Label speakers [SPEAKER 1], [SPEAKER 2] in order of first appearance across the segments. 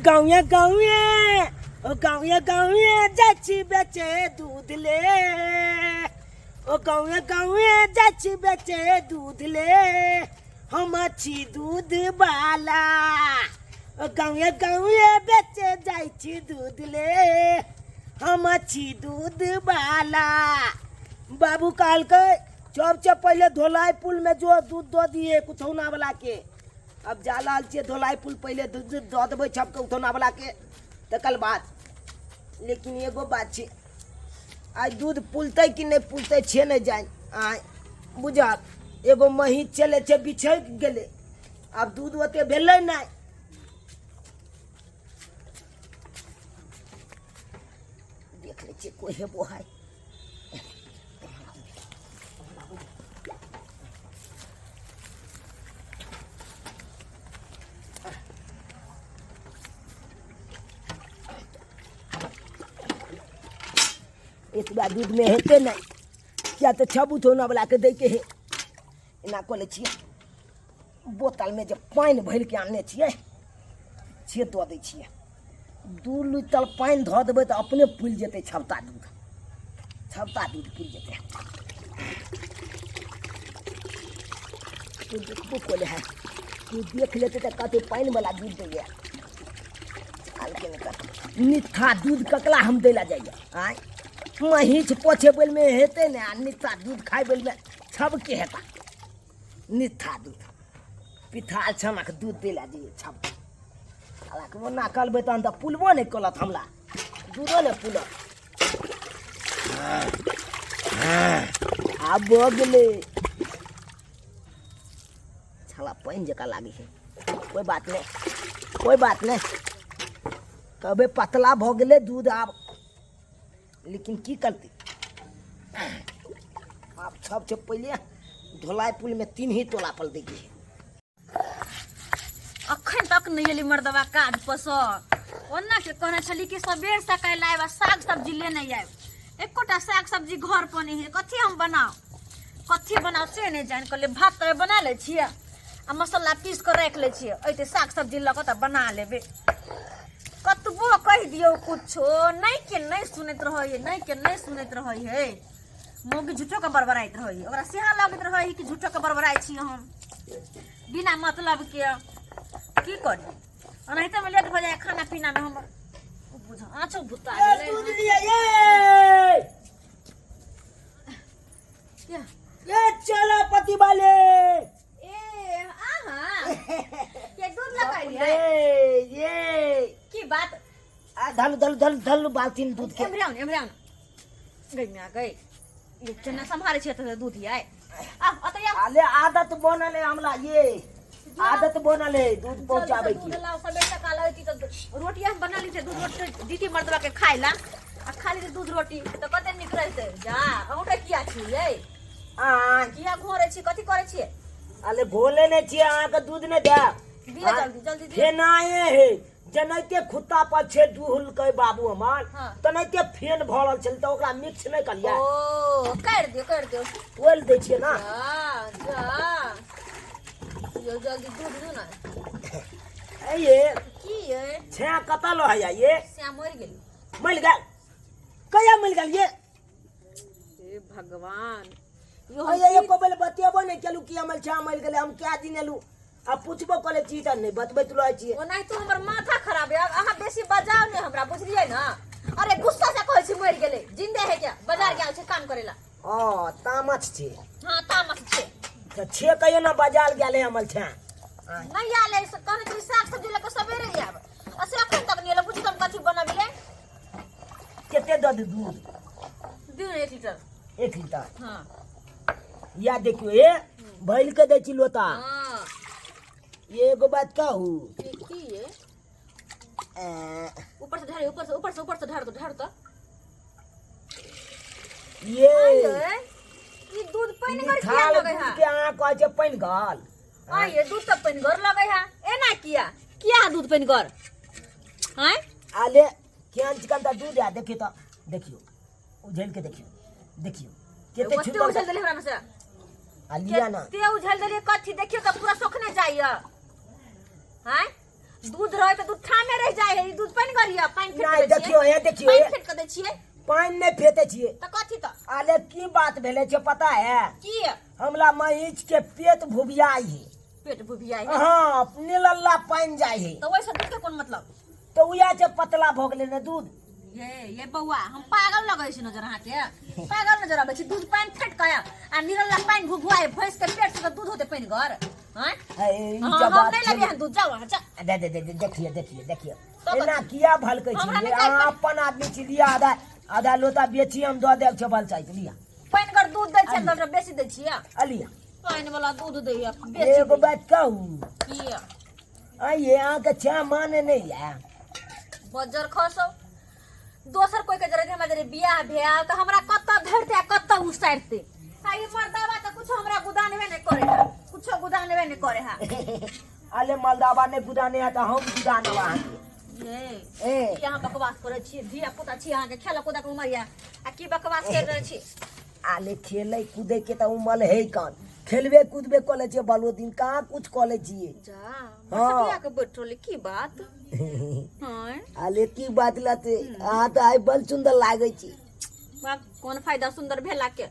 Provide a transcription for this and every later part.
[SPEAKER 1] गाँवे गाँवे, ओ गाँवे गाँवे जाइ छी बेचे दूध ले, ओ गाँवे गाँवे जाइ छी बेचे दूध ले, हम छी दूध वाला। ओ गाँवे गाँवे बेचे जाइ छी दूध ले, हम छी दूध वाला। बाबू कहलकै सबसे पहिले धोलाई पुल में जो दूध दऽ दिए कुथौना वाला के। अब जा रहल छियै धोलाई पुल, पहिले दूध दऽ देबै सबके उठौना वाला के, तकर बाद। लेकिन एगो बात छै, आइ दूध पुलतै कि नहि पुलतै से नहि जानि। आइ बुझल एगो महींस चलै छै, बिछैक गेलै, आब दूध ओते भेलै नहि। देख लै छियै कोइ हेबो है। एतबा दूधमे हेतै नहि, किया तऽ छब उठौनावलाके दैके है। एना कऽ लै छियै, बोतलमे जे पानि भरिके आनने छियै से दऽ दै छियै। 2 लीटर पानि धऽ देबै तऽ अपने फुलि जेतै छबता दूध, छबता दूध फुलि जेतै। तू देखबो कोले है, तू देख लेतै तऽ कहतै पानिवला दूध दैए। आलके नहि कहतै नित्था दूध ककरा हम दै लए जाइए। आँय, महींस पोछे बेलमे हेतै ने, आ नित्था दूध खाइ बेलमे छबके हेता। नित्था दूध पिथाल छनक दूध दै लए जाइए छब। हालाँकि ओना करबै तहन तऽ पुलबो नहि करत, हमरा दूधो नहि पुलत। आब भऽ गेलै, छला पानि जकाँ लागै छै। कोइ बात नहि, कोइ बात नहि, कहबै पतला भऽ गेलै दूध आब, लेकिन की करतै आब। सबसँ पहिले धोलाई पुलमे 3 ही तोला पर दै के।
[SPEAKER 2] अखन तक नहि एली मर्दबा काज पर सँ। ओना के कहने छली कि सबेर सकाल आयब आ साग सब्जी लेने आयब, एकोटा साग सब्जी घर पर नहि है। कथी हम बनाउ, कथी बनाउ से नहि जानि। कहलियै भात तऽ बना लै छियै आ मसाला पीस कऽ राखि लै छियै, अयतै साग सब्जी लऽ कऽ तऽ बना लेबै। कतबो कहि दियौ कुछो नहि के नहि सुनैत रहै है, नहि के नहि सुनैत रहै है। मौगी झूठो के बड़बड़ाइत रहै है, ओकरा सेहा लगैत रहै है कि झूठो के बड़बड़ाइ छी हम बिना मतलब के। की करी, ओनाहिते में लेट भऽ जाय खाना पीना में हमर। बुझ आँचो भुता
[SPEAKER 1] ए,
[SPEAKER 2] गेलै।
[SPEAKER 1] दूध लिया ये।
[SPEAKER 2] क्या?
[SPEAKER 1] ये चलो पति वाले।
[SPEAKER 2] ए आहा के दूध लगाइलियै?
[SPEAKER 1] ए, ये
[SPEAKER 2] की बात?
[SPEAKER 1] आ धल धल धल धल बाल्टीन दूध के।
[SPEAKER 2] एम्हरे आउ ने, एम्हरे आउ ने। गई मिया गई, ये चना सम्हारे छै तऽ दूध आय आ अतऽ आउ।
[SPEAKER 1] अले आदत बनल है हमरा, ये आदत बनल है दूध पहुंचावे
[SPEAKER 2] दूध
[SPEAKER 1] की।
[SPEAKER 2] लाओ, सबेर सकाल अयती तऽ रोटी हम बना ली छै, दूध रोटी दीदी मर्दबा के खाय ला आ खाली छै दूध रोटी तऽ कते नीक रहतै। जा अहूँ किया छी यै?
[SPEAKER 1] आ
[SPEAKER 2] किया घोरै छी, कथी करै छियै?
[SPEAKER 1] अले घोले नहि छियै, अहाँके दूध नहि देब।
[SPEAKER 2] दिअ जल्दी जल्दी दिअ।
[SPEAKER 1] फेनाए है जेनाहिते खुत्ता पर छै दुहलकै बाबू हमर।
[SPEAKER 2] हाँ।
[SPEAKER 1] तेनाहिते फेन भरल छलै तऽ ओकरा मिक्स नहि करियै।
[SPEAKER 2] ओ कर दियौ, कर दियौ।
[SPEAKER 1] ओल दै छियै ना।
[SPEAKER 2] जा जा यो जल्दी दूध दियौ ने।
[SPEAKER 1] ए ये
[SPEAKER 2] की ये
[SPEAKER 1] छे कतऽ लहैया ये?
[SPEAKER 2] श्याम मरि गेल।
[SPEAKER 1] मरि गेल? कहिया मरि गेल ये?
[SPEAKER 2] हे भगवान यो हम
[SPEAKER 1] अये एको बेर बतेबो नहि केलू कि हमर छा मरि गेलै। हम कए दिन एलू आ पुछबो करै छी तऽ नहि बतबैत रहै छियै।
[SPEAKER 2] ओनाहितो हमर माथा खराब है, अहाँ बेसी बजाओ नहि हमरा, बुझलियै ने? अरे गुस्सा से कहै छी मरि गेलै, जिंदे है क्या? बाजार गेल छै काम करै ला।
[SPEAKER 1] हँ तामस छै।
[SPEAKER 2] हाँ तामस छै।
[SPEAKER 1] तऽ छे कहियो ने बाजार गेल है हमर छा।
[SPEAKER 2] नहि आयल है, से कहने छली साग सब्जी लऽ कऽ सवेरे आयब आ से अखन तक नहि एलै। बुझी तऽ हम कथी बनबियै?
[SPEAKER 1] कते दऽ दू दूध?
[SPEAKER 2] दियौ ने 1 लीटर।
[SPEAKER 1] 1 लीटर?
[SPEAKER 2] हाँ।
[SPEAKER 1] या देखियौ ए भैल के दै छी लोता।
[SPEAKER 2] हाँ।
[SPEAKER 1] एगो बात कहू?
[SPEAKER 2] की ये?
[SPEAKER 1] ए,
[SPEAKER 2] ऊपर से ढार, ऊपर से, ऊपर से, ऊपर से ढार दो, ढार दो।
[SPEAKER 1] ये
[SPEAKER 2] आये, ई दूध पानि गर किया
[SPEAKER 1] निठाल
[SPEAKER 2] लगै
[SPEAKER 1] दूध
[SPEAKER 2] है?
[SPEAKER 1] के अहाँ कहै छै पानि गल?
[SPEAKER 2] आये दूध तऽ पानि गर लगै है, एना किया किया दूध पानि गर? आँय
[SPEAKER 1] आले केहन चिकन तऽ दूध है, देखियौ तऽ, देखियौ उझेल के देखियौ, देखियौ कते
[SPEAKER 2] ओते
[SPEAKER 1] छुटल।
[SPEAKER 2] उझल देलियै हमरा में से
[SPEAKER 1] आ लिया ना।
[SPEAKER 2] कते उझल देलियै कथी? देखियौ तऽ पूरा सोखने जाइए। आँय दूध रहे तऽ दूध ठामे रहि जाइ है,
[SPEAKER 1] हे देखियो
[SPEAKER 2] पानि
[SPEAKER 1] हे,
[SPEAKER 2] फेट कऽ दै छियै
[SPEAKER 1] पानि नहि फेटे छियै।
[SPEAKER 2] तऽ कथी तऽ?
[SPEAKER 1] अरे की बात भेलै छै पता है?
[SPEAKER 2] की?
[SPEAKER 1] हमला महींच के पेट भुबियाई है।
[SPEAKER 2] पेट भुभियाइ है?
[SPEAKER 1] हाँ, निलल्ला पानि जाइ है।
[SPEAKER 2] तऽ ओहिसँ दूध के कोन मतलब?
[SPEAKER 1] तऽ उएह छै, पतला भऽ गेलै ने दूध।
[SPEAKER 2] ये ये बौआ, हम पागल लगै छी नजर अहाँके? पागल नजर आबै छी? दूध पानि फेट कऽ आ निरल्ला पानि भुभुआए, भैंस के पेट से तऽ दूध होते पानि घर हैं?
[SPEAKER 1] है, ई
[SPEAKER 2] हाँ,
[SPEAKER 1] जे
[SPEAKER 2] हम
[SPEAKER 1] बात
[SPEAKER 2] नहि
[SPEAKER 1] छै
[SPEAKER 2] लेबै हन दूध, जाउ अहाँ, जाउ।
[SPEAKER 1] दे दे दे दे, देखिए देखिए देखिए।
[SPEAKER 2] तो
[SPEAKER 1] एना किया भलकै छी?
[SPEAKER 2] हमरा नहि
[SPEAKER 1] अहाँ
[SPEAKER 2] चाही।
[SPEAKER 1] अपन आदमी छी, लिअ आधा आधा लोटा बेची हम दऽ देब छै बल चाही लिअ।
[SPEAKER 2] पानि कर दूध दै छियै तऽ बेसी दै छियै।
[SPEAKER 1] आ लिअ।
[SPEAKER 2] पानि वाला दूध दैया बेसी।
[SPEAKER 1] एगो बात कहू?
[SPEAKER 2] की?
[SPEAKER 1] आइए अहाँके छा माने नहि यऽ।
[SPEAKER 2] बज्जर खसौ, दोसर कोई के जरे हमरा जरे बियाह भेल तऽ हमरा कतऽ धरते आ कतऽ उसारते। आ ई मर्दावा तऽ कुछो हमरा गुदानबे नहि करे है, कुछो गुदानबे नहि करे है।
[SPEAKER 1] अले मलदावा नहि गुदाने है तऽ हम गुदानब अहाँके।
[SPEAKER 2] ये
[SPEAKER 1] ए
[SPEAKER 2] की अहाँ बकवास करै छी? धिया पुता छी अहाँके, खेला कूदा के उमर यऽ आ की बकवास कर रहल छी?
[SPEAKER 1] आले खेलै कूदै के तऽ उमर है, कान खेलबे कूदबे कऽ लै छियै, बालो दिन कहाँ कुछ कऽ लै छियै।
[SPEAKER 2] जा।
[SPEAKER 1] हाँ।
[SPEAKER 2] सटिया के बैठल की बात? हाँ।
[SPEAKER 1] आले की बात लते, अहाँ तऽ आइ बड़ सुन्दर लागै छी।
[SPEAKER 2] वाह, कोन फायदा सुन्दर भेला के?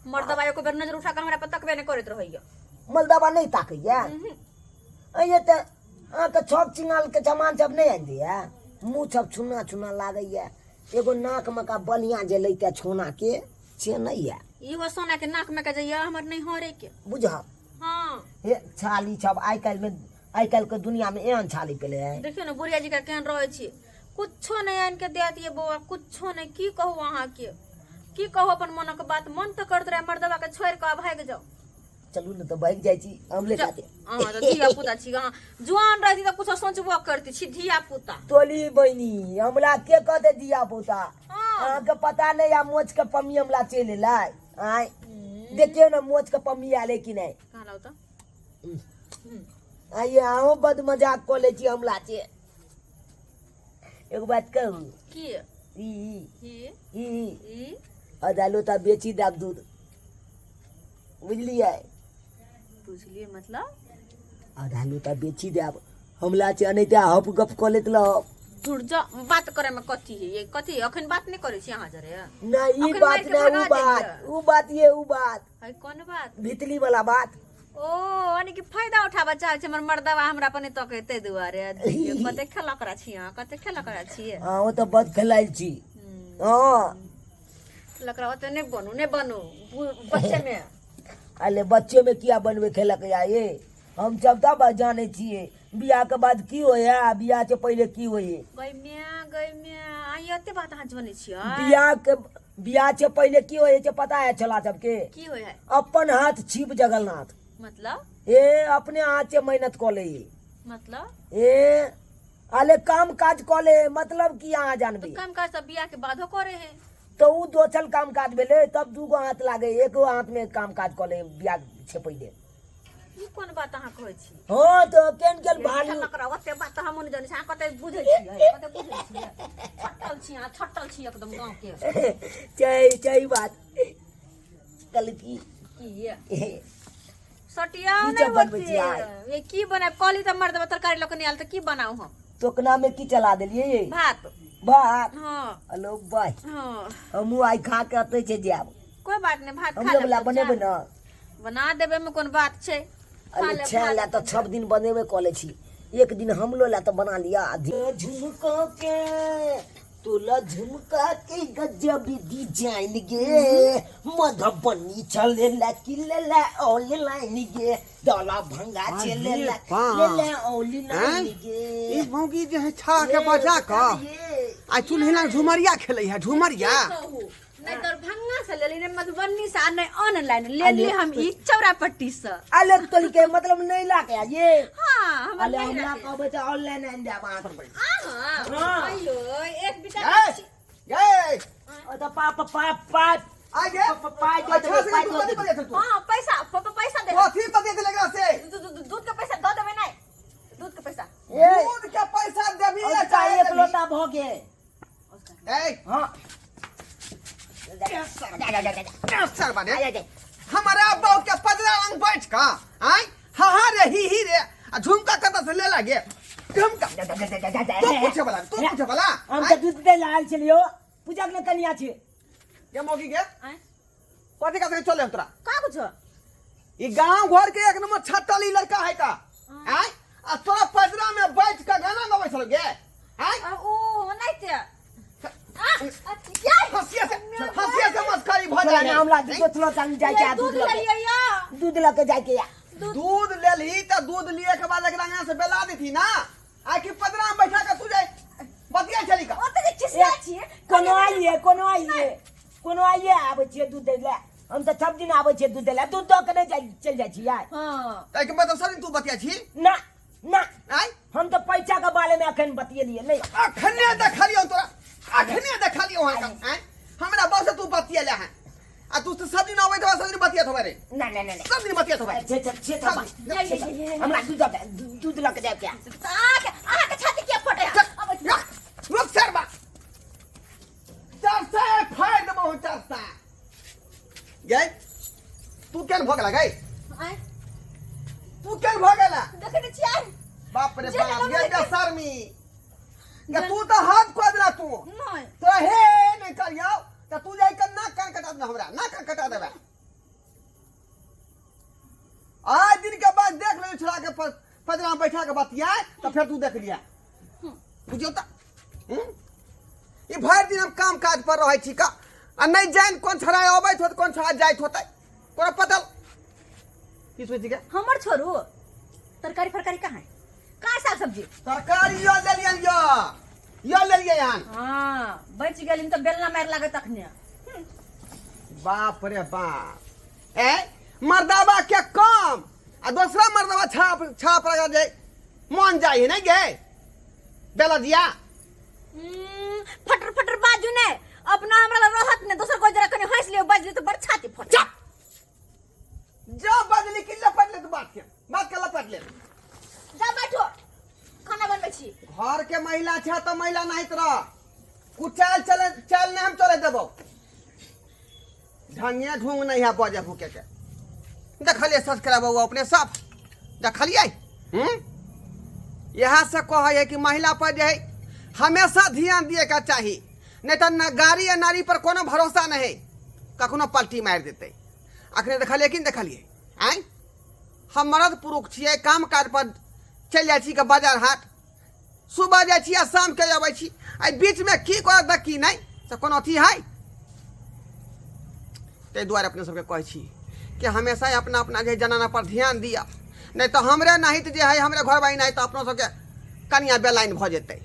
[SPEAKER 2] मर्दबा एको बेर नजर उठा के हमरा पर तकबे नहि करैत रहैया।
[SPEAKER 1] मलदावा नहि ताकैया? अइये तऽ अहाँके छक चिंगाल के सामान सब नहि आनि दैया? मुँह सब छुना छुना लागैया, एगो नाक मका बढ़िया जे लैते छोना के से नहि यऽ।
[SPEAKER 2] इहो सोना के नाक में के जइया हमर नहीं हरे के।
[SPEAKER 1] बुझह।
[SPEAKER 2] हाँ।
[SPEAKER 1] हे छाली सब आइ काल्हि में, आइ काल्हि के दुनिया में एहन छाली पेले है।
[SPEAKER 2] देखियौ ने बुढ़िया जी के केहन रहै छी, कुछो नहि आनि के दे दिए बौआ, कुछो नहि। की कहू अहाँके, की कहू अपन मनक बात? मन तऽ करैत रहे मर्दबा के छोड़ि कऽ भागि जाउ।
[SPEAKER 1] चलू ने तऽ भागि जाइ छी, हम ले खाते।
[SPEAKER 2] अहाँ तऽ धिया पुता छी, अहाँ जुआन रहती तऽ कुछो सोचबो करती छी, धिया पुता।
[SPEAKER 1] तोली बहिनी, हमरा के कहते धिया पुता?
[SPEAKER 2] हाँ।
[SPEAKER 1] अहाँके पता नहि आ मोच के पम्मी हमरा चलि एलै। आँय देखियौ ने मोच के पम्मी आयल है कि नहि।
[SPEAKER 2] कहाँ लाउ तऽ?
[SPEAKER 1] आइए अहूँ बद मजाक कऽ लै छी हमरा से। एगो बात कहू?
[SPEAKER 2] की?
[SPEAKER 1] ई
[SPEAKER 2] की?
[SPEAKER 1] ई
[SPEAKER 2] ई
[SPEAKER 1] आधा लोटा बेची देब दूध, बुझलियै?
[SPEAKER 2] बुझलियै मतलब?
[SPEAKER 1] आधा लोटा बेची देब हमला छै, एनाहिते हप गप कऽ लैत रहब।
[SPEAKER 2] दूर जा, बात करे में कथी है ये? कथी अखन बात नहीं करे छी अहाँ जरे?
[SPEAKER 1] नहि, ई
[SPEAKER 2] अखन
[SPEAKER 1] बात
[SPEAKER 2] मारि के
[SPEAKER 1] नहि, उ
[SPEAKER 2] भगा
[SPEAKER 1] बात
[SPEAKER 2] देलियै।
[SPEAKER 1] उ बात ये, उ बात।
[SPEAKER 2] है कोन बात?
[SPEAKER 1] भितली वाला बात।
[SPEAKER 2] ओ यानी कि फायदा उठाबऽ चाहै छै हमर मर्दवा हमरा पर नहि तकै ताहि दुआरे। देखियौ कते खेला करा छी अहाँ, कते खेला करा छियै।
[SPEAKER 1] हँ, ओ तऽ बड खेलाइ छी। हँ।
[SPEAKER 2] खेला करा ओते नहि बनू, नहि बनू बच्चे में।
[SPEAKER 1] अरे बच्चे में किया बनबै खेलक या ये? हम सब तऽ जानै छियै बियाह के बाद की होइए आ बियाह से पहिले की होइए।
[SPEAKER 2] गई म्या, गई म्या, आई एते बात अहाँ जानै छियै?
[SPEAKER 1] बियाह से पहिले की होइए छै पता है छोला सबके?
[SPEAKER 2] की होइ है?
[SPEAKER 1] अपन हाथ छिप जगन्नाथ।
[SPEAKER 2] मतलब?
[SPEAKER 1] ए अपने हाथ से मेहनत कऽ ले।
[SPEAKER 2] मतलब?
[SPEAKER 1] ए अले काम काज कऽ ले, मतलब की अहाँ जानबे?
[SPEAKER 2] तऽ काम काज तऽ बियाह के बादो करे है।
[SPEAKER 1] तऽ उ दोसर काम काज भेलै, तब दूगो हाथ लागे, एगो हाथ में काम काज कऽ ले बियाह से पहिले।
[SPEAKER 2] ई कोन बात अहाँ कहै छी?
[SPEAKER 1] हँ तऽ केन केन भालू
[SPEAKER 2] खेलक रह, ओते बात तऽ हमहूँ नहि जानै छी। अहाँ कते बुझै छियै, कते बुझै छियै? छट्टल छी अहाँ, छट्टल छी एकदम गाँव के।
[SPEAKER 1] छै छै बात कल की
[SPEAKER 2] की ये सटिया
[SPEAKER 1] की
[SPEAKER 2] नहि
[SPEAKER 1] सब बनबै छी
[SPEAKER 2] होते
[SPEAKER 1] आइ?
[SPEAKER 2] ये की बनायब? कहली तऽ मर्दबा तरकारी लऽ कऽ नहि आयल तऽ की बनाउ हम?
[SPEAKER 1] टोकना में की चला देलियै ये?
[SPEAKER 2] भात।
[SPEAKER 1] भात?
[SPEAKER 2] हाँ।
[SPEAKER 1] हेलो बाय।
[SPEAKER 2] हाँ।
[SPEAKER 1] हमहूँ आइ खा के अतै छै जायब।
[SPEAKER 2] कोई बात नहीं, भात खा
[SPEAKER 1] हमरो
[SPEAKER 2] लेब
[SPEAKER 1] वला
[SPEAKER 2] तऽ
[SPEAKER 1] बनेबै
[SPEAKER 2] चाह।
[SPEAKER 1] ने?
[SPEAKER 2] बना देबै में कोन बात छै? खा
[SPEAKER 1] अरे
[SPEAKER 2] लेब
[SPEAKER 1] छे
[SPEAKER 2] भात।
[SPEAKER 1] ला तऽ सब दिन बनेबे कऽ लै छी, एक दिन हमरो ला तऽ बना लिअ। आ झुमका के तोला झुमका के गजब डिजाइन गे, मधुबनी चले ला कि लेला ऑनलाइन गे, डाला भंगा चले ला लेला ऑनलाइन गे।
[SPEAKER 3] ई मौगी जे है छा के बजा कऽ आ चूल्हिना झुमरिया खेलै है, झुमरिया।
[SPEAKER 2] कहू नहीं दरभंगा से लेली, नहीं मधुबनी से आ नहीं ऑनलाइन लेली, हम ई चौरापट्टी से।
[SPEAKER 1] अले तोली के मतलब नहीं ला के ये?
[SPEAKER 2] हाँ, हमर
[SPEAKER 1] अले
[SPEAKER 2] नहीं
[SPEAKER 1] हमरा
[SPEAKER 2] रखे।
[SPEAKER 1] कहबै तऽ ऑनलाइन आनि देब अहाँ पर।
[SPEAKER 2] हाँ।
[SPEAKER 1] हाँ।
[SPEAKER 2] अयो एक बिटा
[SPEAKER 3] ए ए
[SPEAKER 1] ओ तऽ पाप पाप पाप
[SPEAKER 3] आ गे
[SPEAKER 1] पाइ दऽ
[SPEAKER 3] अच्छा
[SPEAKER 1] देबै,
[SPEAKER 3] से
[SPEAKER 1] पाइ
[SPEAKER 3] तू
[SPEAKER 1] दऽ
[SPEAKER 3] कथी
[SPEAKER 1] देबै।
[SPEAKER 3] बजे तू?
[SPEAKER 2] हाँ, पैसा पापा पैसा दे।
[SPEAKER 3] कथी बजे एकरा से?
[SPEAKER 2] दूध के पैसा दऽ देबै। नहीं, दूध के पैसा।
[SPEAKER 1] ए
[SPEAKER 3] दूध के पैसा देबी या
[SPEAKER 1] और
[SPEAKER 3] चाहे
[SPEAKER 1] एक
[SPEAKER 3] देबी?
[SPEAKER 1] लोटा भऽ गेल।
[SPEAKER 3] ए
[SPEAKER 1] हाँ।
[SPEAKER 3] सर बने हमारा बहू के पदरा रंग बैठ का आय, हा हा रे, ही ही रे, आ झुमका कतऽ से ले लागे? के हम तू पूछे वाला, तू पूछे वाला।
[SPEAKER 1] हम तऽ दूध दै लए आयल छलियौ, पूजा के ने कनिया छै।
[SPEAKER 3] के मौगी के?
[SPEAKER 2] आँय?
[SPEAKER 3] कथी का संगे चले हम तोरा?
[SPEAKER 2] का कुछ?
[SPEAKER 3] ई गांव घर के एक नंबर छत्तल ई लड़का है का। आय आ तोरा पजरा में बैठ के गाना गबै छलो गे। आय
[SPEAKER 2] ओ नहीं ते
[SPEAKER 3] हंसिया से मस्करी भ
[SPEAKER 1] चला
[SPEAKER 3] जाए
[SPEAKER 1] ने हमरा दूध चलो चल जाय के आ,
[SPEAKER 2] दूध
[SPEAKER 1] दूध लऽ के
[SPEAKER 2] लेलियै या
[SPEAKER 1] दूध लऽ के जाय के या।
[SPEAKER 3] दूध लेलही त दूध लिए के बाद एकरा यहाँ से बेला देती ना, आ कि पजरा में बैठा के तू जाए बतिया छली का।
[SPEAKER 2] ओते जे खिसिया छियै।
[SPEAKER 1] कोनो आइए, कोनो आइए, कोनो आइए आबै छियै दूध दै लए। हम तऽ सब दिन आबै छियै दूध दै लए, दूध दऽ के नहि जाइ, चलि जाइ छियै।
[SPEAKER 2] हँ।
[SPEAKER 3] ताहि के मतलब सब दिन तू बतिया छी?
[SPEAKER 1] ना ना।
[SPEAKER 3] आय?
[SPEAKER 1] हम तऽ पैसा के बारे में अखन बतियेलियै नहि।
[SPEAKER 3] अखने देखलियौ तोरा, अखने देखलियौ हन। आय हमरा बस तू बतियेले हन, आ तू तऽ सब दिन अबैत हबे, सब दिन बतियत हबे रे।
[SPEAKER 1] ना ना ना ना।
[SPEAKER 3] सब दिन बतियत हबे।
[SPEAKER 1] छे छे छे
[SPEAKER 3] सब
[SPEAKER 1] छे।
[SPEAKER 2] ये, ये, ये, ये।
[SPEAKER 1] हमरा दूध दऽ दे, दूध लऽ के जाय के आ।
[SPEAKER 2] अहाँके अहाँके छाती किया फटै है? अब
[SPEAKER 3] रुक रुक सर बा चरसा फाड़ देबो चरसा गई। तू केन भऽ गेला गई?
[SPEAKER 2] आँय?
[SPEAKER 3] तू केन भऽ गेला?
[SPEAKER 2] देखै तऽ छियै।
[SPEAKER 3] बाप रे
[SPEAKER 2] जे
[SPEAKER 3] बाप,
[SPEAKER 2] लगलै
[SPEAKER 3] ये
[SPEAKER 2] ते-
[SPEAKER 3] बेशर्मी गे, तू तऽ हाथ कऽ देला तू।
[SPEAKER 2] नहि।
[SPEAKER 3] तोरा हे नहि करियौ तऽ तू जाय के नाक कान कटा देना, हमरा नाक कान कटा देबे। आइ दिन के बाद देख ले छोड़ा के पजरा में बैठा के बतियाए तऽ फेर तू देख लिया, बुझियौ तऽ। हम्म? ई भरि दिन हम काम काज पर रहै छी का, आ नहि जानि कोन छोड़ा अबैत होत, कोन छोड़ा जाइत होतै, कोनो पता की सोचि के।
[SPEAKER 2] हमर छोड़ू, तरकारी फरकारी कहाँ है? कहाँ साग सब्जी?
[SPEAKER 3] तरकारी यो लेलियन, यो यो लेलियै हन।
[SPEAKER 2] हाँ, बचि गेलिन तऽ बेलना मारि लागत तखने।
[SPEAKER 3] बाप रे बाप, ए मर्दाबा के कम आ दोसरा मर्दाबा छाप छाप लगा जाए मन जाए है नहीं गे बेला दिया।
[SPEAKER 2] फटर फटर बाजू ने, अपना हमरा लग रहत ने, दोसर कोई जरा कनि हंस लियो, बाजि लियो तऽ बड़ छाती फट।
[SPEAKER 3] चुप जा, बजली कि लपट ले तू बात के, बात के लपट ले।
[SPEAKER 2] जा बैठो, खाना बनबै छी।
[SPEAKER 3] घर के महिला छै तऽ महिला नहीं तरह कुचाल चले चल नहीं हम चले देबो, ढंगे ढूंग नहीं है बजे भूखे के। देखलिए सब्सक्राइब हुआ अपने सब देखलिए। यहाँ से कहे है कि महिला पर जे है हमेशा ध्यान दिए का चाही, नहीं तो न गाड़ी या नारी पर कोनो भरोसा नहीं, कखनो पलटी मारि देते। अखने देखलिए कि नहीं देखलिए? आँय हम मरद पुरुष छियै, काम काज पर चलि जाइ छी के बाजार हाट, सुबह जाइ छी आ शाम के अबै छी, एहि बीचमे की करत तऽ की नहि से कोनो अथी है। ताहि दुआरे अपने सबके कहै छी कि हमेशा अपना अपना जे जनाना पर ध्यान दिअ, नहि तऽ हमरे नाहित जे है, हमरे घरवाली नाहित तऽ अपनो सबके कनिया बेलाइन भऽ जेतै।